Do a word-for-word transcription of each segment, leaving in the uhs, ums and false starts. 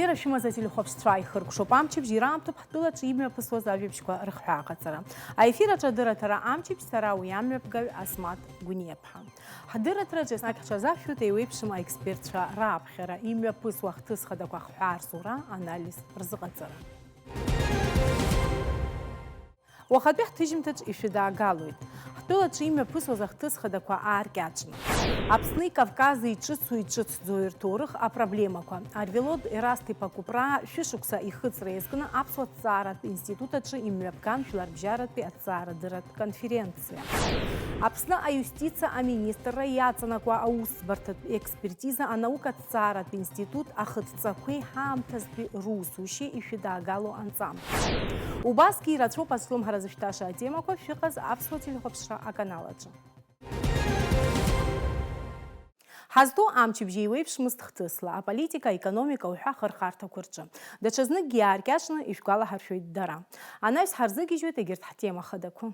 Ира шәымаз ателехәаԥшцәа ихыркәшоуп амчыбжь, ираамҭоуп ҳтәылаҿы имҩаԥысуаз ажәабжьқәа рыхҳәааҟаҵара. Аефир аҿы адырраҭара амчыбжь, сара уи амҩаԥгаҩ Асмаҭ Гәыниаԥҳа. Ҳдырраҭараҿы еснагь ҳҽазашәҳәоит еиуеиԥшым аекспертцәа рааԥхьара, имҩаԥысуа ахҭыс хадақәа ахҳәаа рзура, анализ рзыҟаҵара. Уахатәи ҳҭыжьымҭаҿ ишәыдаагалоит. Ҳтәылаҿы имҩаԥысуаз ахҭыс хадақәа ааркьаҿны. Аԥсни Кавкази иҿыцу-иҿыцӡоу рҭоурых апроблемақәа. Арвелод Ерасҭ-иԥа Кәыпраа шәышықәса ихыҵра иазкны Аԥсуа ҭҵааратә институт аҿы имҩаԥган жәларбжьаратәи аҭҵаарадырратә конференциа. Аԥсны аиустициа аминистрра иаҵанакуа аусӡбарҭатә експертиза анаукатә ҭҵааратә институт ахыдҵақәеи ҳаамҭазтәи русушьеи ишәыдаагало анҵамҭа. Убасгьы ирацәоуп азҿлымҳара зышәҭаша атемақәа шәыҟаз Аԥсуа телехәаԥшра аканал аҿы. Ҳазҭоу амчыбжь еиуеиԥшмызт хҭысла, аполитика, аекономика уҳәа ахырхарҭақәа рҿы. Даҽазныкгьы иааркьаҿны ишәгәалаҳаршәоит дара. Анаҩс ҳарзыгьежьуеит егьырҭ ҳтема хадақәа.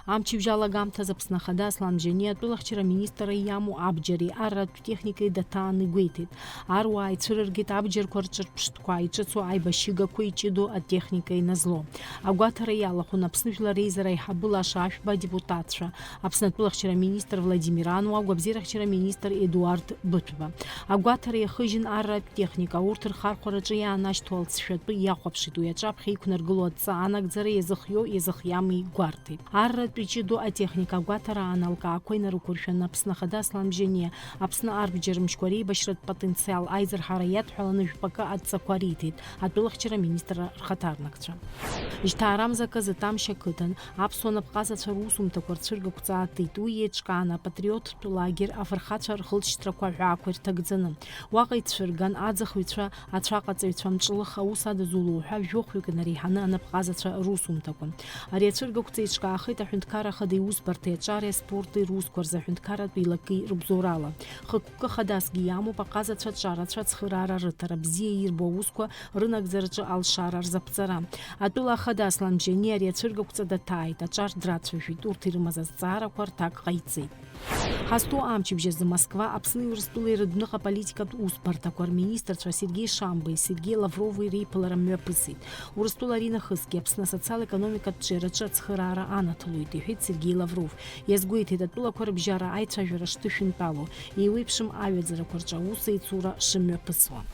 Амчыбжь алагамҭаз Аԥсны Ахада Аслан Бжьаниа атәылахьчара министр иамоу абџьари арратә техникеи даҭааны игәеиҭеит. Аруаа ицәырыргеит абџьарқәа рҿырԥштәқәа, иҿыцу аибашьыгақәа иҷыдоу атехника иназло. Агәаҭара иалахәын Аԥсны Жәлар Реизара аиҳабы Лаша Ашәба адепутатцәа, Аԥсны атәылахьчара министр Владимир Ануа, агәабзиарахьчара министр Едуард Быҭәба. Агәаҭара иахыжьын арратә техника, урҭ рхархәараҿы иаанашьҭу алҵшәатәы иахәаԥшит, уи аҿаԥхьа иқәнаргылоу адҵа анагӡара иазыхиоу, иазыхиаму гәарҭеит. Арратә иҷыдоу атехника агәаҭара аан алкаақәа инарықәыршәаны Аԥсны Ахада Аслан Бжьаниа Аԥсны арбџьармшьқәа реибашьратә потенциал аизырҳара иадҳәаланы жәпакы адҵақәа риҭеит атәылахьчара министрра рхаҭарнакцәа. Жьҭаарамза Казытамшь ақыҭан аԥсуа напҟазацәа русумҭақәа рцәыргақәҵа аатит. Уи еиҿкаан апатриоттә лагер афырхацәа рхылҵшьҭрақәа аҳәаақәа ирҭагӡаны. Уаҟа ицәырган аӡахыҩцәа ацәаҟаҵаҩцәа мҿлых аус адызуло уҳәа жәохәҩык инареиҳаны анапҟазацәа русумҭақәа. Ари ацәыргақәҵа еиҿкаахеит аҳәынҭқарра ахада иусбарҭеи аҿареи аспорти русқәа рзы аҳәынҭқарратә еилакеи рыбзоурала. Хықәкы хадасгьы иамоуп аҟазацәа аҿарацәа ацхыраара рыҭара, бзиа ирбо аусқәа рынагӡараҿы алшара рзаԥҵара. Атәыла ахада Аслан Бжьаниа ари ацәыргақәҵа даҭааит, аҿар драцәажәеит, урҭ ирымаз азҵаарақәа рҭак ҟаиҵеит. Ҳазҭоу амчыбжь азы Москва Аԥсни Урыстәылеи рыдәныҟа политикатә усбарҭақәа рминистрцәа Сергеи Шамбеи Сергеи Лаврови реиԥылара мҩаԥысит. Урыстәыла аринахысгьы Аԥсны асоциал-економикатә ҿиараҿы ацхыраара анаҭалоит, иҳәеит Сергеи Лавров. Иазгәеиҭеит, атәылақәа рыбжьара аицәажәара шҭышәынтәало, еиуеиԥшым аҩаӡарақәа рҿы аус еицура шымҩаԥысуа.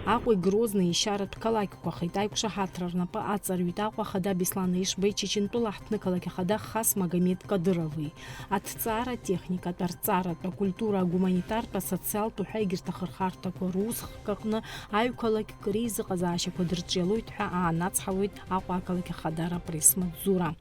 Аҟәеи Грозни ешьаратә қалақьқәахеит, аиқәшаҳаҭра рнапы аҵарҩит Аҟәа ахада Беслан Ешбеи Чечентәыла аҳҭнықалақь ахада Хас Магомед Кадырови. Аҭҵаара, атехникатә, арҵаратә, акультура, агуманитартә, асоциалтә уҳәа егьырҭ ахырхарҭақәа рус хкы аҟны аҩқәа лакьк реизыҟазаашьақәа дырҿиалоит ҳәа аанацҳауеит Аҟәа ақалақь ахадара апресс-маҵзура.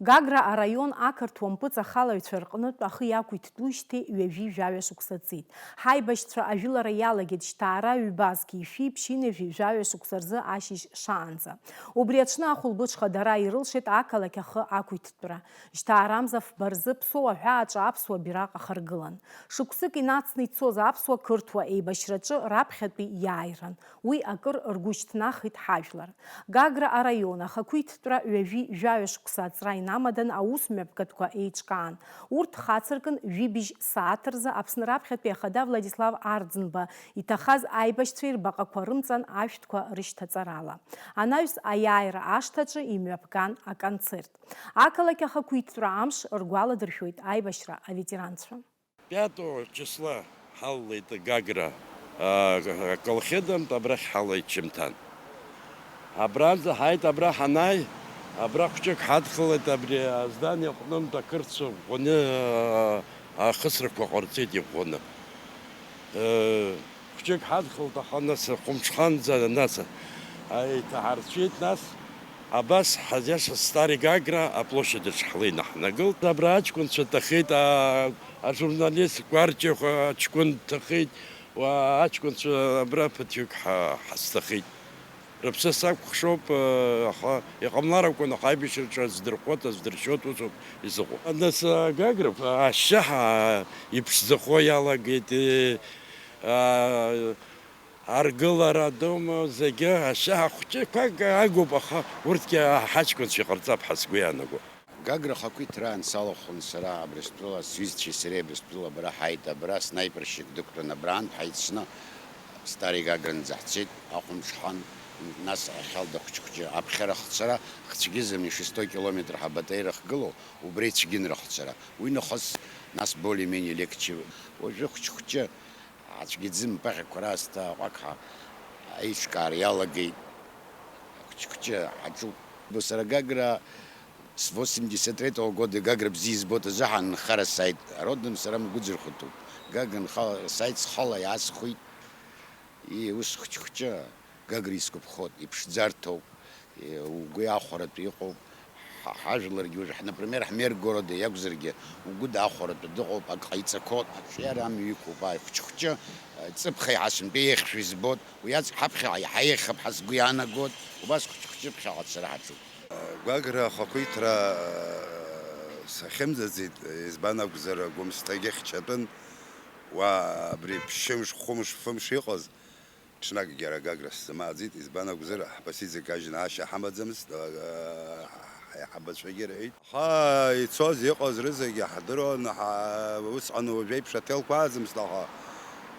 Гагра араион ақырҭуа мпыҵ ахалаҩцәа рҟнытә ахы иақәиҭтәуижьҭеи ҩажәи жәаҩа шықәса ҵит. Ҳаибашьцәа ажәылара иалагеит жьҭаара ҩбазқьи шәи ԥшьынҩажәи жәаҩа шықәса рзы ашьыжь шаанӡа. Убри аҽны ахәылбыҽха дара ирылшеит ақалақь ахы ақәиҭтәра. Жьҭаарамза фба рзы Ԥсоу аҳәааҿы аԥсуа бираҟ ахаргылан. Шықәсык инацны ицоз аԥсуа-қырҭуа еибашьраҿы раԥхьатәи иааиран. Уи акыр ргәы шьҭнахит ҳажәлар. Гагра араион ахақәиҭтәра ҩажәи жәаҩа шықәса аҵра инамадан аус мҩаԥгатәқәа еиҿкаан. Урҭ хацыркын ҩыбжь сааҭ рзы Аԥсны раԥхьатәи ахада Владислав Арӡынба иҭахаз аибашьцәа ирбаҟақәа рымҵан ашәҭқәа рышьҭаҵарала. Анаҩс аиааира ашҭаҿы имҩаԥган аконцерт. Ақалақь ахақәиҭтәра амш ргәаладыршәоит аибашьра аветеранцәа. Пятого числа ҳалалеит Гагра, а, аколхедантә абрахь ҳалалеит Чымҭан. Абранӡа ҳааит, абра ҳанааи, абра хәҷык ҳадхалеит, абри аздание аҟнынтә акырцә ӷәӷәаны, а, ахысрақәа ҟарҵеит иӷәӷәаны. Э, хәҷык ҳадхалт, аха нас хәымҽханӡа, нас, а, еиҭаҳарцәеит, нас абас ҳазиаша Старый Гагра аплощадь аҿы ҳлеины ҳнагылт. Абра аҷкәынцәа ҭахеит, а, ажурналист Кәарҷиа аҷкәын дҭахеит, уа аҷкәынцәа абра ԥыҭҩык ҳа-, ҳазҭахеит. Рыԥсы сакәыхшоуп, э, аха иҟамлар акәын, аха аибашьраҿы аздырхуеит, аздыршьуеит, усоуп изыҟоу. Нас, э, Гагра ашьшьыҳәа иԥшӡахо иалагеит, э, а, аргылара, думоу, зегьы ашьшьыҳәа хәҷқәак агуп, аха урҭгьы ҳаҷкәынцәа иҟарҵап ҳәа сгәы иаанаго. Гагра ахақәиҭраан салахәын сара Абрыстәыла, сҩызцәеи сареи Абрыстәыла абра ҳааит, абра снайпершьык дықәтәан абраантә ҳаицны, Старик Агранӡа ҳцеит, ахәымҽхан, нас Ахьалда хәҷ-хәҷы аԥхьара хцара, хцәгьызымни шестой километр ҳабатеира хгылоу, убри цәгьынра хцара. Уи нахыс, нас более-менее легче. Уажәы хәҷ-хәҷы ацәгьаӡым ԥахьақәа раасҭа аҟәақҳа аиҿкаара иалагеит. Хәҷ-хәҷы ҳаҿуп. Сара Гагра с восемьдесят третьего года Гагра бзиа избоит азыҳәан нхара сааит. Родным сара мгәыӡырхәыҭуп. Гагра нхара сааит, схала иаасхәеит. Ии, ус хәҷ-хәҷы Гагра исгәаԥхоит, иԥшӡарҭоуп, и, угәы иахәаратәы иҟоуп. Ҳа-, ҳажәларгьы уажә, ҳ-, например, ҳмер города иакәзаргьы, угәы дахәаратәы дыҟоуп, ак ҟаиҵақәоуп, аҿиара амҩа иқәуп, ааи, хәҷ-хәҷы, э, ҵыԥх еиҳа сынтәа еиӷьшәа избоит, уи аҵ-, ҳаԥхьаҟа иаҳа еиӷьхап ҳәа сгәы иаанагоит, убас хәҷ-хәҷы ԥхьаҟа ацара ҳаҿуп. Гәагра ахақәиҭра, э, сахьымӡаӡеит, избан акәзар, Гәымсҭагьы хьчатәын, уа абри ԥшьымш, хәымш, фымш иҟаз, ҽнакгьы ара Гагра сзымааӡеит, избан акәзар, ҳбасиӡак ажьны ашьа ҳамаӡамызт, э, ҳаиҳабацәагьы рҳәеит. Аха ицоз иҟаз рызегьы ҳдыруан, ҳа-, усҟан уажәеиԥш аҭелқәа ааӡамызт, аха,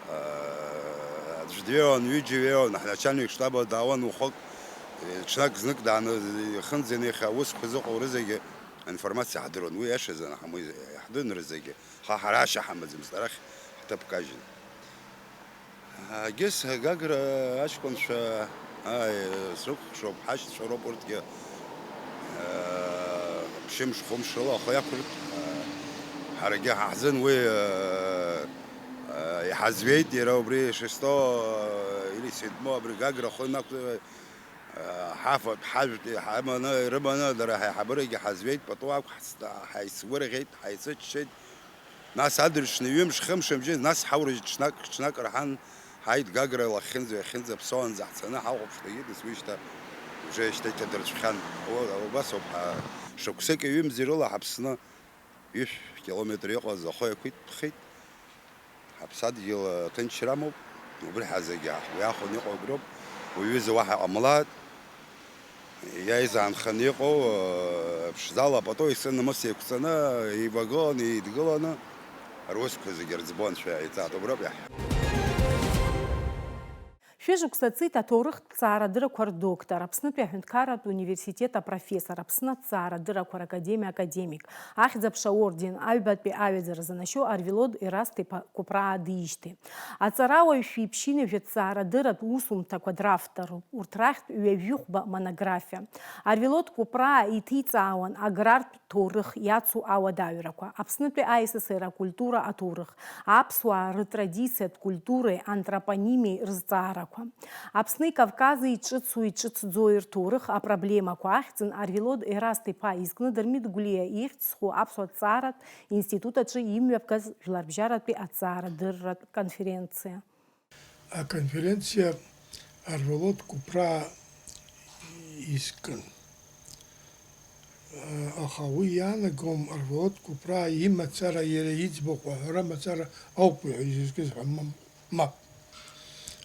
э, аӡә дҩеиуан, ҩыџьа ҩеиуан, ҳначальник штаба даауан уахык, э, ҽнак знык дааны ихынӡаны иахьа аусқәа зыҟоу рызегьы аинформациа ҳдыруан, уи иашазы анҳамоу иаҳдыруан рызегьы. Аха ҳара ашьа ҳамаӡамызт, арахь ҳҭыԥ кажьын. Егьыс Гагра аҷкәынцәа, ааи, срыкәхшоуп, ҳашьцәа роуп урҭгьы, аа, ԥшьымш-хәымш рыла ахы иақәыртә, аа, ҳаргьы ҳаҳзын уи, аа, аа, иҳазвеит, иара убри шесто, аа, или седьмо абри Гагра ахы инақәтәа, аа, ҳафатә, ҳажәтәи ҳаманы, ирыманы, дара ҳаиҳабырагьы ҳазвеит, пату ақә ҳаицгәырӷьеит, ҳаицыччеит. Нас адырҩаҽны ҩымш-хымш абжьы, нас ҳаурыжь ҽнак, ҽнак раҳан, ҳаит Гагра лахьынӡа, иахьынӡа ԥсоанӡа ҳцаны ҳахәаԥшуагьы, нас уи шьҭа уже шьҭа иҭадырцәхьан. О, убас ауп, ҳа-, шықәсыки ҩымзи рыла ҳаԥсны, ҩышә километр иҟаз ахы иақәиҭтәхеит. Ҳаԥсадгьыл ҭынчра амоуп, убри ҳазегьы ҳгәы иахәаны иҟоу убриоуп, уҩыза уаҳа иҟамлааит. Иаизаанханы иҟоу, э, ԥшӡала апату исыны, мыс еиқәҵаны, еивагыланы, еидгыланы, русқәа зегьы рӡбо анцәа иаиҵааит, уброуп иаҳҳәо. Шәышықәса ҵит аҭоурыхтә ҭҵаарадырақәа рдоктор, Аԥснытәи аҳәынҭқарратә университет апрофессор, Аԥсны аҭҵаарадырақәа ракадемиа академик, Ахьӡ-аԥша аорден, аҩбатәи аҩаӡара занашьоу Арвелод Ерасҭ-иԥа Кәыԥраа диижьҭеи. Аҵарауаҩ шәиԥшьынҩажәа ҭҵаарадырратә усумҭақәа дравторуп, урҭ рахьтә ҩажәихәба монографиа. Арвелод Кәыԥраа иҭиҵаауан аграртә ҭоурых иацу ауадаҩрақәа, Аԥснытәи аССР акультура аҭоурых, аԥсуаа рытрадициатә культуреи антропонимиеи рызҵаарақәа. Аԥсни Кавкази ҿыцуи ҿыцӡои рҭоурых апроблемақәа ахьӡын Арвелод Ерасҭ-иԥа изкны Дырмит Гәлиа ихьӡ зху аԥсуа ҭҵааратә институт аҿы имҩаԥгаз жәларбжьаратәи аҭҵаарадырратә конференциа. Аконференциа Арвелод Кәыԥраа изкын. Аха уи иаанагом Арвелод Кәыԥраа имацара, иара иӡбахә аҳәара мацара ауп ҳәа изызкыз ҳәа, мам-, мап.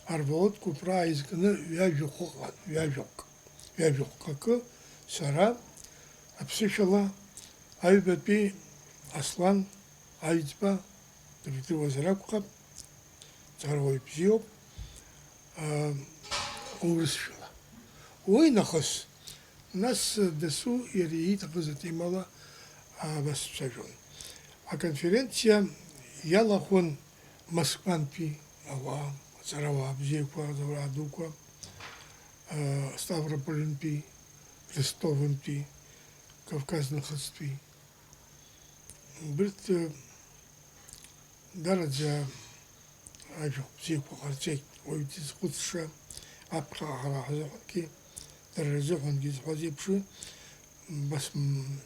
Арвелод Кәыԥраа изкны ҩажәахә ыҟан, ҩажәахәк, ҩажәахәк акы, сара, аԥсышәала, аҩбатәи Аслан Аҩӡба, дырдыруазар акәхап, ҵарауаҩ бзиоуп, аа, урысшәала. Уи нахыс, нас дасу иара ииҭахыз атемала, аа, басцәажәон. Аконференциа иалахәын Москвантәи ауаа, аҵарауаа бзиақәа, аҵарауаа дуқәа, аа, Ставропольнтәи, Ростовнтәи, Кавказ нахыстәи. Убырҭ, э, дараӡа ажәахә бзиақәа ҟарҵеит. Уаҩ дызхәыцша, аԥхьаҟа ҳара ҳзыҳәангьы, дара рзыҳәангьы зҳәаз еиԥш, бас, м,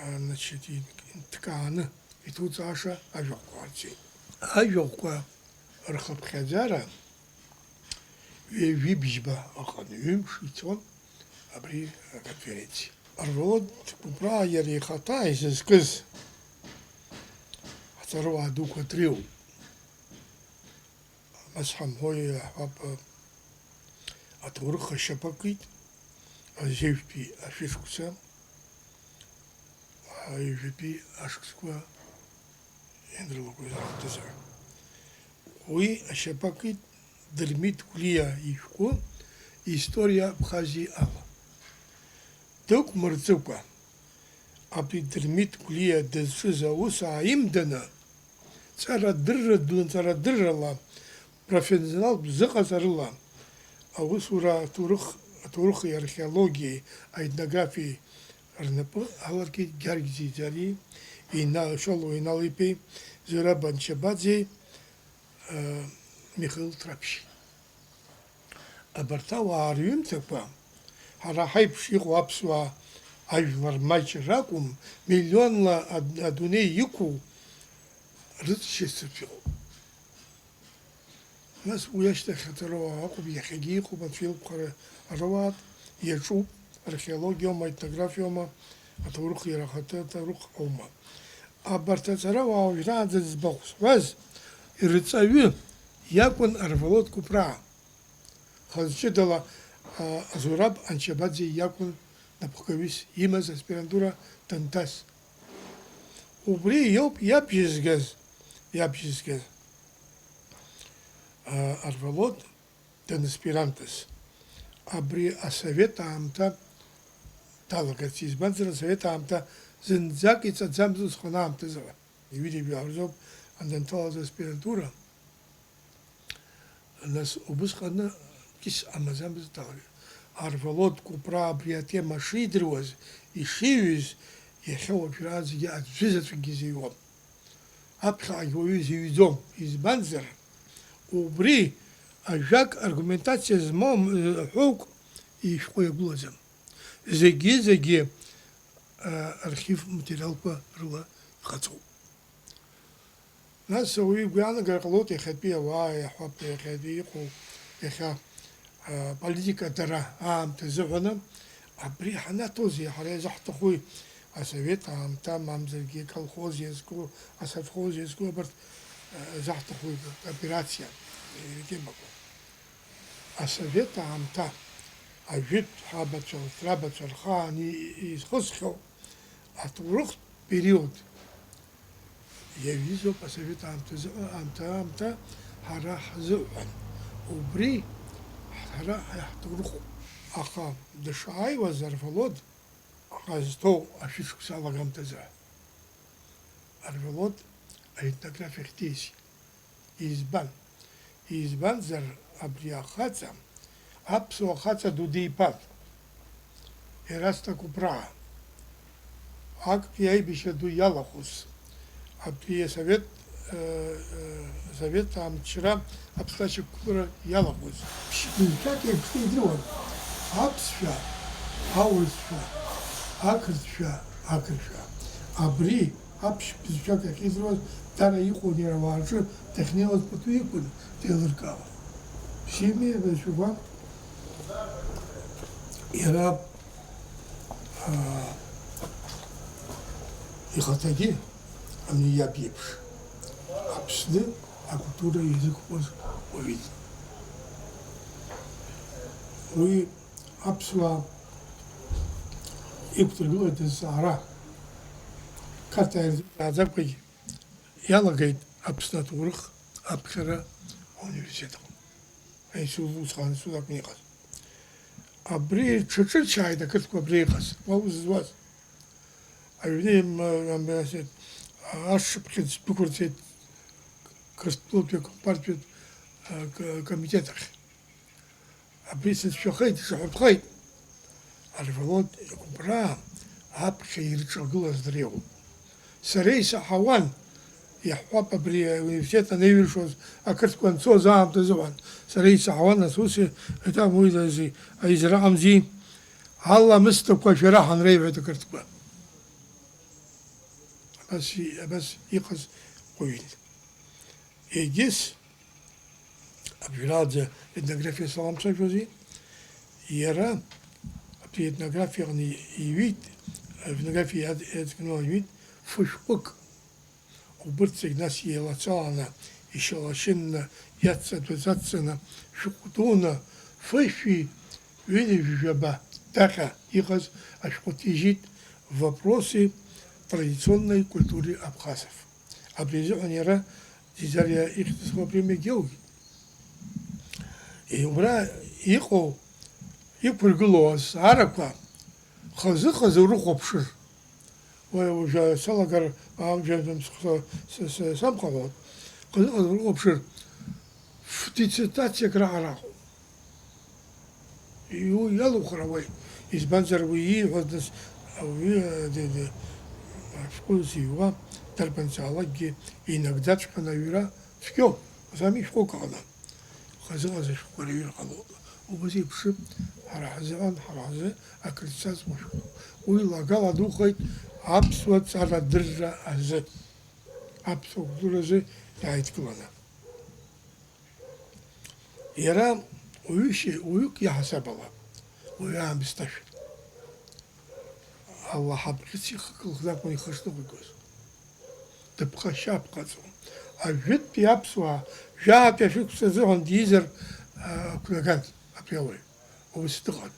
а, значит, ин-, инҭкааны иҭуҵааша ажәахәқәа ҟарҵеит. Ажәахәқәа рхыԥхьаӡара ҩажәибжьба ыҟан, ҩымш ицон абри аконференциа. Арвелод Кәыԥраа иара ихаҭа изызкыз аҵарауаа дуқәа дреиуоуп. Нас ҳамҳәо иаҳҳәап, аҭоурых ашьапы акит, азеижәтәи ашәышықәса, ҩажәатәи ашықәсқәа ианрылақәаз аамҭазы. Уи ашьапы акит Дырмит Гәлиа ишәҟәы История Абхазии ала. Дыгә мырҵыкәа, абри Дырмит Гәлиа дызҿыз аус ааимданы, ҵарадырра ду, ҵарадыррала, профессионалтә зыҟаҵарыла аусура аҭоурых, аҭоурыхи археологиеи аетнографиеи рнапы аларкит Гьаргь Ӡиӡари, Ина-, Шоло Инал-иԥеи, Зураб Анчабаӡеи, Михаил Ҭраԥшь. Абарҭ ауаа рҩымҭақәа, ҳара ҳаиԥш иҟоу аԥсуаа ажәлар маҷ ракәым, миллионла ад-, адунеи иқәу рыцшьацәа иҟоуп. Нас уи ашьҭахь аҵарауаа ыҟоуп, иахьагьы иҟоуп, ацәеилԥхара аруаатә иаҿуп, археологиоума, етнографиома, аҭоурых иара ахаҭа аҭоурых аума. Абарҭ аҵарауаа уажәраанӡа зыӡбахә сҳәаз рҵаҩы иакәын Арвалод Кәыԥраа. Хаз ҷыдала, а, Зураб Анчабаӡе иакәын напхгаҩыс имаз аспирантура данҭаз. Убри иоуп иабжьызгаз, иабжьызгаз, а, Арвалод данаспирантыз. Абри асовет аамҭа далагарц, избанзар, асовет аамҭа зынӡак иҵаӡамыз усҟан аамҭазы. Ҩыџьа жәаҳәа рзоуп анданҭалаз аспирантура. Нас убысҟаны кьыс амаӡамыз далагеит. Арвалод Кәыԥраа абри атема шидыруаз, ишиҩыз, иахьа уажәраанӡагьы аӡәы заҵәыкгьы изыҩуам. Аԥхьаҟагь уаҩы изыҩӡом. Избанзар, убри ажәак аргументациа змоу, э, ҳәоук ишәҟәы иагәылаӡам. Зегьы-зегьы, э, архив материалқәа рыла иҟаҵоуп. Нас ауаҩы игәы иаанагар ҟалоит, иахьатәи ауаа иаҳҳәап, иахьатәи иҟоу, иахьа, а, политика дара аамҭа азыҳәаны, абри ҳанаҭозеи, ҳара иазаҳҭахуи, асовет аамҭа, мамзаргьы аколхоз иазку, асовхоз иазку, абарҭ, а, заҳҭахуи, кооперациа, итемақәа. Асовет аамҭа, ажәытә ҳабацәа, рабацәа рхаан и-, изхысхьоу аҭоурыхтә период иаҩызоуп асовет аамҭазы, аамҭа, аамҭа ҳара ҳзыҳәан. Убри ҳара ҳаиҳаҭыр ыҟоуп. Аха дышааиуаз Арвалод ҟазҭоу ашәышықәса алагамҭазы Арвалод аетнографиахь диасит. Избан? Избанзар, абри ахаҵа, аԥсуа хаҵа ду диԥан, Ерасҭа Кәыԥраа, актәи аибашьра ду иалахәыз, абри асовет, э, э, асовет амчра Аԥсны ашьақәгылара иалахәыз. Ԥшь-бызшәак еиԥш идыруан, аԥсшәа, аурысшәа, ақырҭшәа, агыршәа. Абри Аԥшь бызшәак ахьидыруаз дара иҟоу иара ауаа рҿы дахьнеиуаз пату иқәын деилыркаауан. Ԥшьыми абызшәақәа иара, аа, ихаҭагьы, ани иаб иеиԥш, Аԥсны акультура изықәԥоз уаҩын. Уи аԥсуаа иқәдыргылеит азҵаара. Қарҭ ааирзымҵааӡакәагьы иалагеит Аԥсны аҭоурых аԥхьара ауниверситет аҟны. Аинститут усҟан аинститут акәын иҟаз. Абри рҽаҿырчааит ақырҭқәа абра иҟаз, уа узызуаз. Аҩны им-, ам-, ашшыԥхьыӡ дәықәырҵеит Қырҭтәылатәи акомпартиатә, а, к-, комитет ахь. Абри сацәшәахеит, ишаҳәатәхеит. Арвалод Кәыԥраа аԥхьа ирҿагылаз дреиуоуп. Сара исаҳауан, иаҳҳәап, абри ауниверситет анаҩыршоз ақырҭқәа анцоз аамҭазыҳәан, сара исаҳауан, нас ус, еиҭах уи аизара аҟамзи, аламысдақәа шәара ҳанреиҳәеит ақырҭқәа. Абас и-, абас иҟаз уаҩын. Егьыс, абжьараӡа етнографиа саламцәажәози, иара абри етнографиа аҟны иҩит, аетнографиа иад-, иадкыланы иҩит фышәҟәык. Убырҭ зегь нас еилацаланы, ишьалашьынны, иаццатәыз аццаны, шәҟәы дуны, фышәи ҩынҩажәаба даҟьа иҟаз ашәҟәы ҭижьит, «Вопросы традиционной культуры абхазов». Абри азыҳәан иара Ӡиӡариа ихьӡ зху апремиагьы иоуит. Убра иҟоу, иқәыргылоу азҵаарақәа хазы-хазы урыхәаԥшыр, уажәы салагар, амшәан самхалоит, хазы-хазы урыхәаԥшыр, ф-, диссертациак раҟара акәым. Иу-, иалухыр ауеит. Избанзар, уи ииҳәаз нас ауаҩы, ди-, ди-, ашәҟәы зыҩуа дарбанзаалакгьы инагӡаҵәҟьаны аҩра цәгьоуп, ус ами, шәҟәык аҟны. Хазы-хазы ашәҟәқәа рыҩра ҟалоит. Убас еиԥш ҳара ҳзыҳәан, ҳара ҳзы акрызҵазкуа шәҟәуп. Уи лагала духеит аԥсуа ҵарадырра азы, аԥсуа культуразы иааидкыланы. Иара уаҩышьа, уаҩык иаҳасаб ала, уаҩы аамысҭашәа. Аллаҳ абӷьыц ихы кылхӡакәан ихы шныҟәигоз. Дыԥхашьа-ԥхаҵо. Ажәытәтәи аԥсуаа жәаатәи ашәышықәса азыҳәан диизар, а, ақәнаган абри ауаҩ. Ус дыҟан.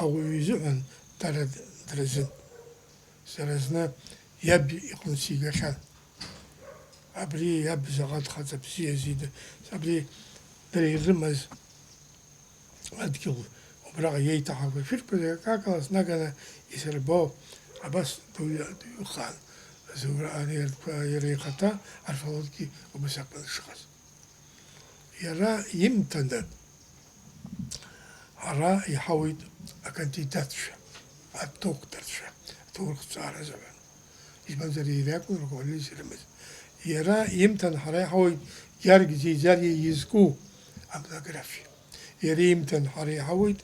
Ауаҩы изыҳәан дара д-, дразын. Сара зны иаб иҟны сигахьан. Абри иаб заҟа дхаҵа бзиази, д-, абри дара ирымаз адгьыл убраҟа иеиҭаҳақәа шәырқәа акакала снаганы исырбо, абас дыҩ-, дыҩхаан. Зура-, ани-, иара ихаҭа арфологгьы убас акәын дшыҟаз. Иара имҭаны ара иҳауеит акандидатцәа, адокторцәа, аҭоурыхҭҵаара азыҳәан. Избанзар, иара иакәын руководитель ирымаз. Иара имҭан ҳара иҳауеит Георги Ӡеиӡариа изку амонографиа. Иара имҭан ҳара иҳауеит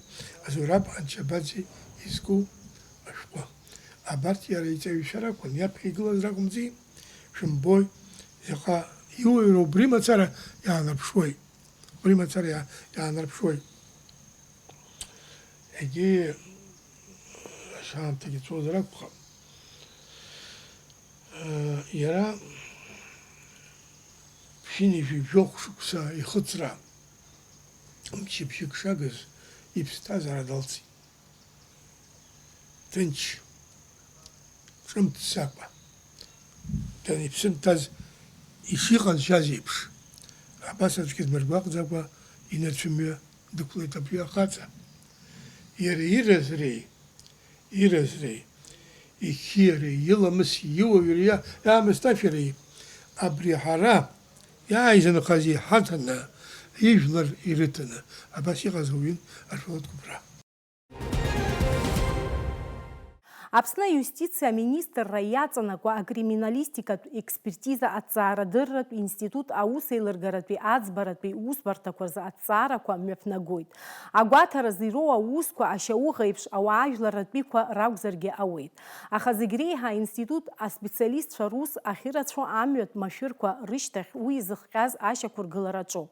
Зураб Анчабаӡе изку ашәҟәы. Абарҭ иара иҵаҩцәа ракәын, иаԥхьа игылаз ракәымзи, шәымбои, заҟа иуаҩра убри мацара иаанарԥшуеит. Убри мацара иа-, иаанарԥшуеит. Егьи ашьаамҭагьы цозар акәхап. Иара ԥшьынҩажәи жәохә шықәса ихыҵра, мчыбжьык шагыз, иԥсҭазаара далҵит. Ҭынч, ҿымҭӡакәа, дан-, иԥсы нҭаз ишыҟазшьаз еиԥш, абас аӡәгьы дмыргәаҟӡакәа инарцәымҩа дықәлеит абри ахаҵа. Иара иразреи, иразреи, иқьиареи, иламыси, иуаҩреи, иа-, иаамысҭашәареи, абри ҳара иааизынхаз иҳаҭаны, ижәлар ирыҭаны, абас иҟаз ауаҩын ашәалатә гәыԥра. Аԥсны аиустициа аминистрра иаҵанакуа акриминалистикатә експертиза аҭҵаарадырратә институт аусеилыргаратәи аӡбаратәи усбарҭақәа рзы аҭҵаарақәа мҩаԥнагоит. Агәаҭаразы ироуа аусқәа ашьауӷа еиԥш ауаажәлар ртәиқәа ракәзаргьы ауеит. Аха зегь реиҳа аинститут аспециалистцәа рус ахьырацәоу амҩатә машәырқәа рышьҭахь уи изыхҟьаз ашьақәыргылараҿоуп.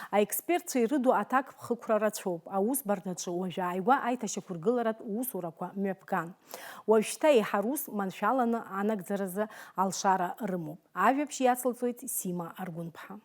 Аекспертцәа ирыду аҭакԥхықәра рацәоуп, аусбарҭаҿы уажәааигәа аиҭашьақәыргыларатә усурақәа мҩаԥган. Уажәшьҭа еиҳа рус маншәаланы анагӡаразы алшара рымоуп. Ажәабжь иацылҵоит Сима Аргәынԥҳа.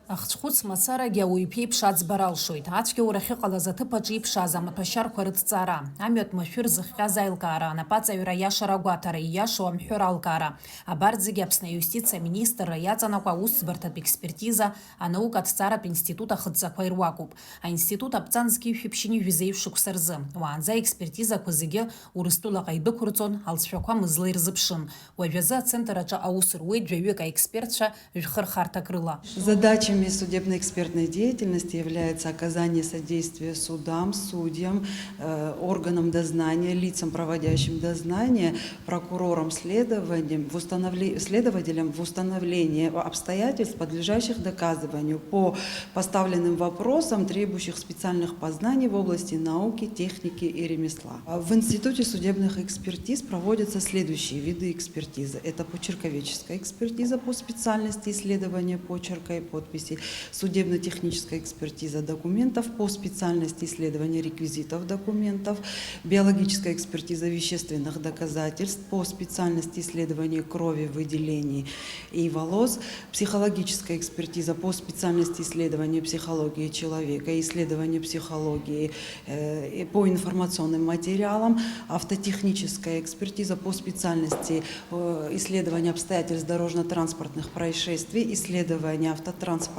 Ахцәхәыц мацарагьы ауаҩ иԥеиԥш аӡбара алшоит. Ацәгьоура ахьыҟалаз аҭыԥ аҿы иԥшааз амаҭәашьарқәа рыҭҵаара, амҩатә машәыр зыхҟьаз аилкаара, анапаҵаҩра иашара агәаҭара, ииашоу амҳәыр алкаара. Абарҭ зегьы Аԥсны аиустициа аминистрра иаҵанакуа аусӡбарҭатә експертиза, анаукатә ҭҵааратә институт ахыдҵақәа ируакуп. Аинститут аԥҵан зқьи жәшәи ԥшьынҩажәи зеижә шықәса рзы. Уаанӡа аекспертизақәа зегьы Урыстәылаҟа идәықәырҵон, алҵшәақәа мызла ирзыԥшын. Уажәазы ацентр аҿы аус руеит жәаҩык аекспертцәа, жәхырхарҭак рыла. Задачами судебно-экспертной деятельности является оказание содействия судам, судьям, э, органам дознания, лицам, проводящим дознание, прокурорам, следованиям в установле-, следователям в установлении обстоятельств, подлежащих доказыванию по поставленным вопросам, требующих специальных познаний в области науки, техники и ремесла. В Институте судебных экспертиз проводятся следующие виды экспертизы. Это почерковедческая экспертиза по специальности исследования почерка и подписи, судебно-техническая экспертиза документов по специальности исследования реквизитов документов, биологическая экспертиза вещественных доказательств по специальности исследования крови, выделений и волос, психологическая экспертиза по специальности исследования психологии человека, исследования психологии, э, и по информационным материалам, автотехническая экспертиза по специальности, э, исследования обстоятельств дорожно-транспортных происшествий, исследования автотранспорта,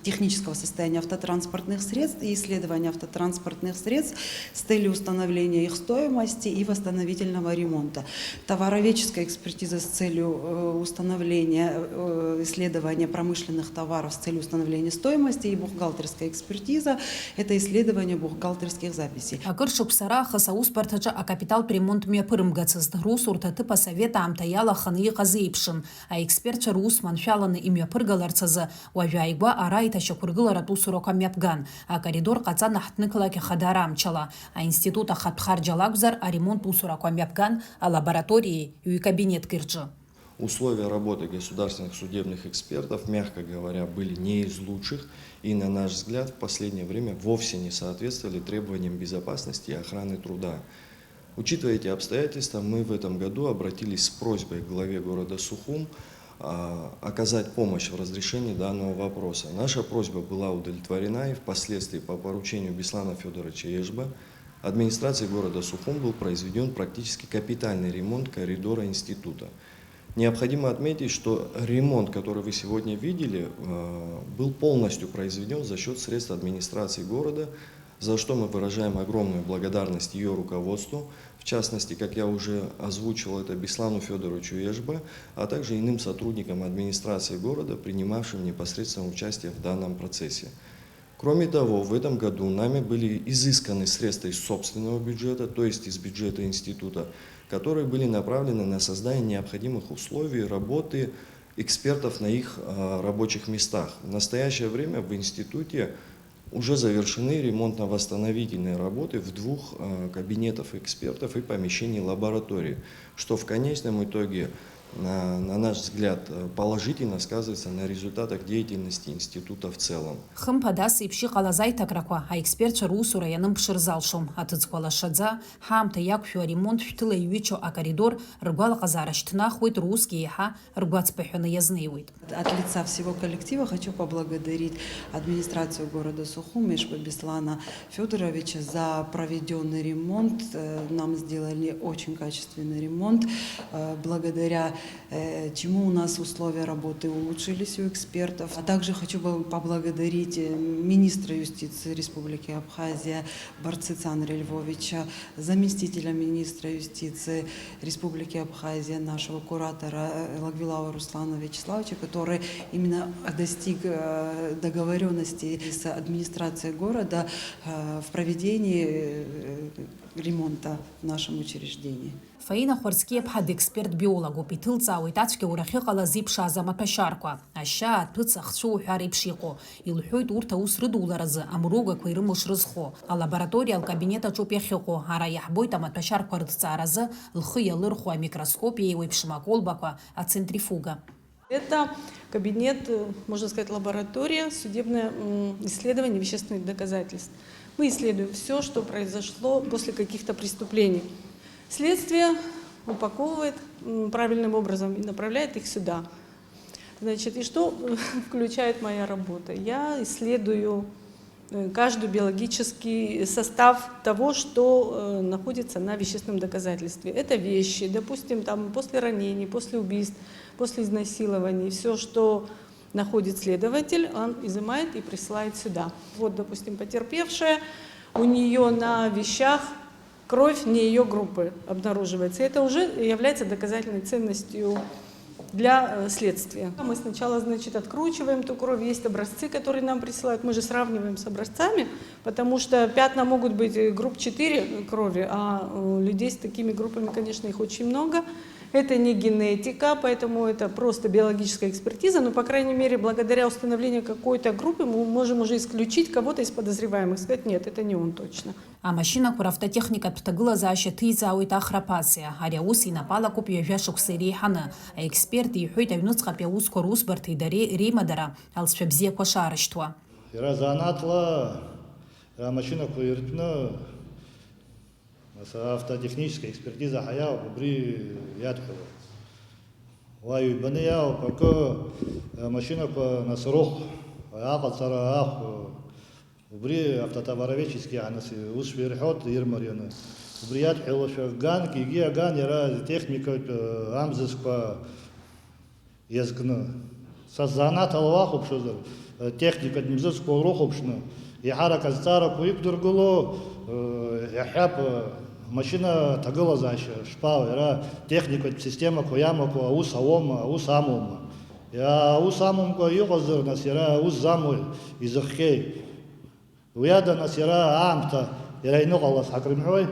технического состояния автотранспортных средств и исследования автотранспортных средств с целью установления их стоимости и восстановительного ремонта. Товароведческая экспертиза с целью, э, установления, э, исследования промышленных товаров с целью установления стоимости и бухгалтерская экспертиза — это исследование бухгалтерских записей. Акыр шықәса раахыс аусбарҭаҿы акапиталтә ремонт мҩаԥырымгацызт, русурҭа аҭыԥ асовет аамҭа иалаханы иҟаз еиԥшын. Аекспертцәа рус маншәаланы имҩаԥыргаларц азы уажә ааигәа ара аиҭашьақәыргыларатә усурақәа мҩаԥган, акоридор ҟаҵан аҳҭнықалақь ахадара амчала. Аинститут ахатә харџьал акәзар, аремонт усурақәа мҩаԥган, алабораториеи ҩ-кабинетки рҿы. Условия работы государственных судебных экспертов, мягко говоря, были не из лучших и, на наш взгляд, в последнее время вовсе не соответствовали требованиям безопасности и охраны труда. Учитывая эти обстоятельства, мы в этом году обратились с просьбой к главе города Сухум, а, оказать помощь в разрешении данного вопроса. Наша просьба была удовлетворена, и впоследствии по поручению Беслана Фёдоровича Эшба администрацией города Сухум был произведён практически капитальный ремонт коридора института. Необходимо отметить, что ремонт, который вы сегодня видели, э, был полностью произведён за счёт средств администрации города, за что мы выражаем огромную благодарность её руководству, в частности, как я уже озвучил, это Беслану Фёдоровичу Эшба, а также иным сотрудникам администрации города, принимавшим непосредственно участие в данном процессе. Кроме того, в этом году нами были изысканы средства из собственного бюджета, то есть из бюджета института, которые были направлены на создание необходимых условий работы экспертов на их, а, рабочих местах. В настоящее время в институте уже завершены ремонтно-восстановительные работы в двух, а, кабинетах экспертов и помещении лаборатории, что в конечном итоге, на, на наш взгляд, э, положительно сказывается на результатах деятельности института в целом. Хымԥада ас еиԥш иҟалаз аиҭакрақәа аекспертцәа русура ианымԥшыр залшом. Аҭыӡқәа лашаӡа, ҳаамҭа иақәшәо аремонт шәҭыла иҩычо акоридор ргәалаҟазаара шьҭнахуеит, русгьы еиҳа ргәацԥыҳәаны иазнеиуеит. От лица всего коллектива хочу поблагодарить администрацию города Сухум, Эшба Беслана Фёдоровича, за проведённый ремонт. Э, нам сделали очень качественный ремонт, э, благодаря, э, чему у нас условия работы улучшились у экспертов. А также хочу по-, поблагодарить, э, министра юстиции Республики Абхазия Барцыца Андрея Львовича, заместителя министра юстиции Республики Абхазия, нашего куратора, э, Лагвилава Руслана Вячеславовича, который именно достиг, э, договорённости с администрацией города, э, в проведении, э, ремонта в нашем учреждении. Фаина Хәарцкиаԥҳа декспертбиологуп, иҭылҵаауеит ацәгьаура ахьыҟалаз иԥшааз амаҭәашьарқәа. Ашьа, аҭәыц, ахцәы уҳәар еиԥш иҟоу. Илҳәоит урҭ аус рыдуларазы амругақәа ирымоу шрызхо. Алабораториа лкабинет аҿоуп иахьыҟоу. Ара иаҳбоит амаҭәашьарқәа рыҭҵааразы лхы иалырхуа амикроскопи еиуеиԥшым аколбақәа, ацентрифуга. Это кабинет, э, можно сказать, лаборатория, судебное, м, исследование вещественных доказательств. Мы исследуем всё, что произошло после каких-то преступлений. Следствие упаковывает, м, правильным образом и направляет их сюда. Значит, и что включает моя работа? Я исследую, э, каждый биологический состав того, что, э, находится на вещественном доказательстве. Это вещи, допустим, там, после ранений, после убийств, после изнасилований. Всё, что находит следователь, он изымает и присылает сюда. Вот, допустим, потерпевшая, у неё на вещах кровь не её группы обнаруживается. Это уже является доказательной ценностью для, э, следствия. Мы сначала, значит, откручиваем эту кровь. Есть образцы, которые нам присылают. Мы же сравниваем с образцами, потому что пятна могут быть, э, групп четыре крови, а, э, людей с такими группами, конечно, их очень много. Это не генетика, поэтому это просто биологическая экспертиза, но, по крайней мере, благодаря установлению какой-то группы мы можем уже исключить кого-то из подозреваемых, сказать: «Нет, это не он точно». Амашьынақәа равтотехникатә ҭагылазаашьа ҭиҵаауеит Ахра Пациа. Ари аус инапы алакуп ҩажәа шықәса иреиҳаны. Аексперт иҳәоит, аҩныҵҟатәи аусқәа русбарҭеи дареи реимадара алҵшәа бзиақәа шаарышьҭуа. Иара занааҭла, иара амашьынақәа иртәны, нас автотехническая экспертиза ҳәа иаауп, убри иадҳәалоуп. Уа ҩбаны иаауп акы, амашьынақәа, нас, рыхә, аҟаҵара, ахә, убри автотовароведческий, нас, усшәа ирҳәоит, ирмарианы. Убри иадҳәалоушәа ганк, егьи аган иара техникатә, э, амзызқәа иазкны. Са сзанааҭ ала уахәаԥшуазар, Техникатә мзызқәа урыхәаԥшны, еиҳарак азҵаарақәа иқәдыргыло, иаҳҳәап, машьына аҭагылазаашьа шԥаҟоу, иара техникатә системақәа иамақәоу аус ауоума, аус амоума? Иа-, аус амамкәа иҟазар, нас, иара аус замуеи, изыхҟьеи? Уи ада, нас, иара аамҭа иара иныҟалаз ҳакрымҳәои?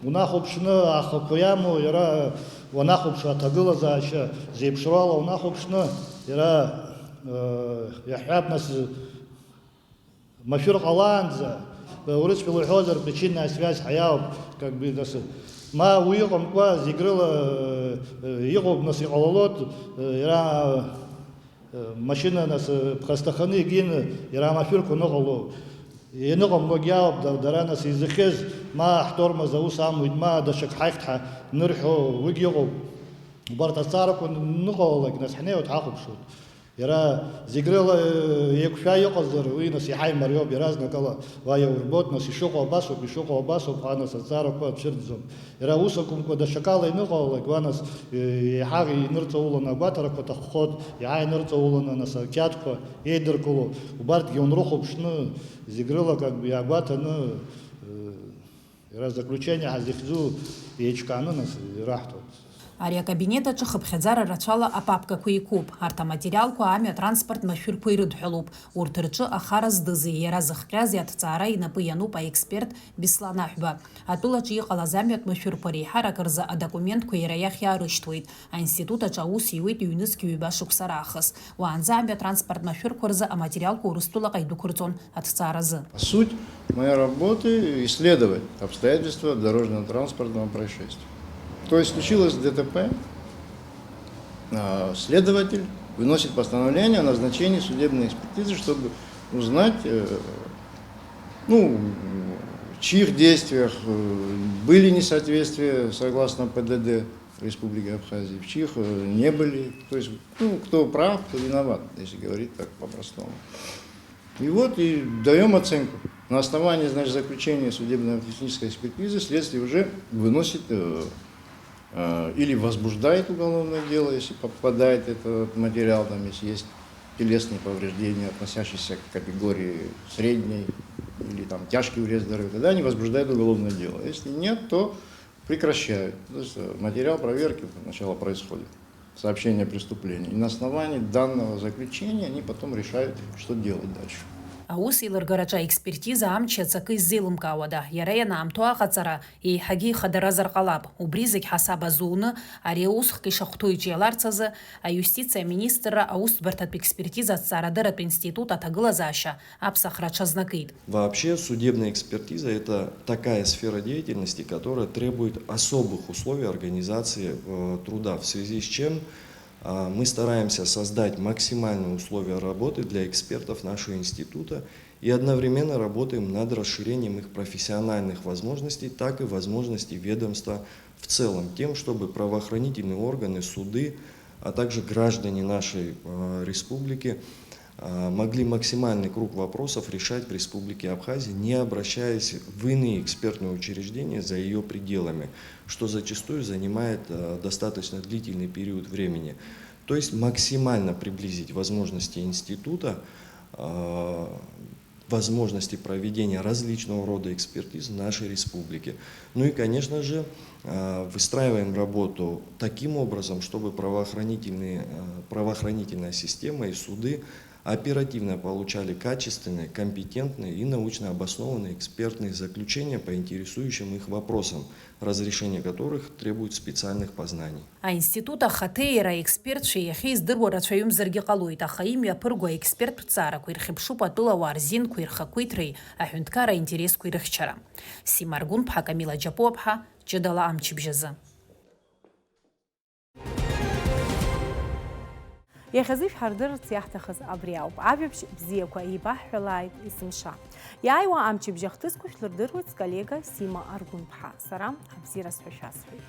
Унахәаԥшны, ахақәа иамоу, иара уанахәаԥшуа аҭагылазаашьа зеиԥшроу ала унахәаԥшны, иара, э, иаҳҳәап, нас, машәыр ҟалаанӡа, э, урысшәала уҳәозар, причинная связь ҳәа иаауп, как бы, нас, ма уи ыҟамкәа, зегь рыла, э, иҟоуп, нас, иҟалалоит, э, иара, Машьына, нас, ԥхасҭаханы егьины, иара амашәырқәа ныҟало, ианыҟамлогь ауп, да-, дара, нас, изыхьыз, ма ҳтормоз аус амуит, ма даҽак ҳаихт ҳәа нырҳәо, уигь ыҟоуп. Убарҭ азҵаарақәа ныҟалалак, нас, ҳнеиуеит, ҳахәаԥшуеит. Иара зегь рыла, э, еиқәшәа иҟазар, уи, нас, иаҳа имариоуп, иаразнакала уа иаурбоит, нас, ишыҟоу абасоуп, ишыҟоу абасоуп ҳәа, нас, азҵаарақәа цәырҵӡом. Иара ус акәымкәа, даҽакала иныҟалалак, уа, нас, еиҳа инырҵауланы агәаҭарақәа ҭаххоит, еиҳа инырҵауланы, нас, ақьаадқәа еидыркыло, убарҭгьы унрыхәаԥшны, зегь рыла, как бы, иаагәаҭаны, иара заключение ҳазыхьӡу еиҿкааны, нас, ираҳҭоит. Ари акабинет аҿы хыԥхьаӡара рацәала апапкақәа иқәуп. Арҭ аматериалқәа амҩа транспорт машәырқәа ирыдҳәалоуп. Урҭ рҿы ахара здызи иара зыхҟьази аҭҵаара инапы иануп аексперт Беслан Аҳәба. Атәылаҿы иҟалаз амҩатә машәырқәа реиҳарак рзы адокументқәа иара иахь иаарышьҭуеит. Аинститут аҿы аус иуеит ҩнызқь ҩба шықәса раахыс. Уаанӡа амҩа транспорт машәырқәа рзы аматериалқәа Урыстәылаҟа идәықәырҵон аҭҵааразы. Суть моей работы — исследовать обстоятельства дорожно-транспортного происшествия. То есть случилось ДТП, а, следователь выносит постановление о назначении судебной экспертизы, чтобы узнать, э, ну, в чьих действиях, э, были несоответствия согласно ПДД Республики Абхазии, в чьих, э, не были. То есть, ну, кто прав, кто виноват, если говорить так по-простому. И вот и даём оценку. На основании, значит, заключения судебно-технической экспертизы следствие уже выносит, э, э, или возбуждает уголовное дело, если попадает этот материал, там, если есть телесные повреждения, относящиеся к категории средней, или там тяжкий вред здоровью, тогда они возбуждают уголовное дело. Если нет, то прекращают. То есть, э, материал проверки сначала происходит, сообщение о преступлении. И на основании данного заключения они потом решают, что делать дальше. Аус еилыргараҿы аекспертиза амч аҵакы иззеилымкаауада, иара ианаамҭоу аҟаҵара еиҳагьы ихадаразар ҟалап. Убри зегь ҳасаб азуны, ари аус хк ишахәҭоу иҿиаларц азы, аиустициа аминистрра аусӡбарҭатә експертиза аҭҵаарадырратә институт аҭагылазаашьа аԥсахра аҽазнакит. Вообще, судебная экспертиза — это такая сфера деятельности, которая требует особых условий организации, э, труда, в связи с чем, а, мы стараемся создать максимальные условия работы для экспертов нашего института и одновременно работаем над расширением их профессиональных возможностей, так и возможностей ведомства в целом, тем, чтобы правоохранительные органы, суды, а также граждане нашей, э, республики, э, могли максимальный круг вопросов решать в Республике Абхазия, не обращаясь в иные экспертные учреждения за её пределами, что зачастую занимает, э, достаточно длительный период времени. То есть максимально приблизить возможности института, э, возможности проведения различного рода экспертиз в нашей республике. Ну и, конечно же, э, выстраиваем работу таким образом, чтобы правоохранительные, э, правоохранительная система и суды оперативно получали качественные, компетентные и научно обоснованные экспертные заключения по интересующим их вопросам, разрешение которых требует специальных познаний. Аинститут ахаҭеи иара аекспертцәеи иахьа издыруа рацәаҩымзаргьы ҟалоит, аха имҩаԥырго аекспертә ҭҵаарақәа ирхьыԥшуп атәылауаа рзинқәеи рхақәиҭреи, аҳәынҭқарра аинтересқәеи рыхьчара. Сима Аргәынԥҳа, Камила Џьапуаԥҳа, ҷыдала амчыбжь азы. Иахьазы ишәҳардырырц иаҳҭахыз абри ауп. Ажәабжь бзиақәа еибаҳҳәалааит есымша. Иааиуа амчыбжь ахҭысқәа шәлырдыруеит сколлега Сима Аргәынԥҳа. Сара абзиараз ҳәа шәасҳәоит.